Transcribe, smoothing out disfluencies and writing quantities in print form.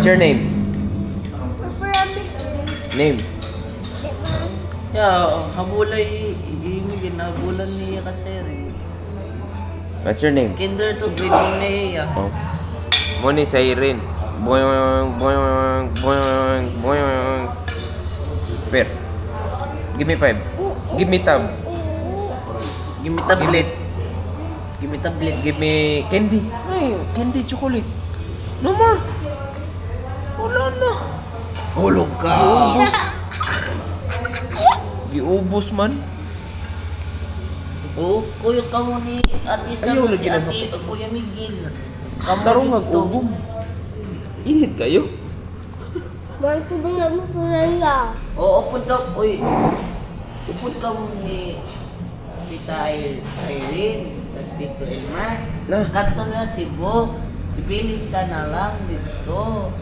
What's your name? Name. Yeah, habulay, imigin, habulan niya kasi. What's your name? Kinder to grade 1 na iya. Oh. Mo ni siren. Boing, boing, boing, boing. Per. Give me 5. Give me tab. Give me tablet. Give me tablet. Give me candy. Ay, candy chocolate. No more. Wala na. Hulog ka! Giubos. Giubos man. Oo, kuya ka mo ni Ate Sam, Ayaw, si lagi na Ate, Kuya Miguel. Kamo Tarong dito. mag-ugong. Init kayo. Bakit ba nga mo sila? Oo, upod ka, uy. Upod ka mo ni Tita Irene, tas Tito Elmar. Na. Kanto na Cebu. Ipilit ka na lang dito.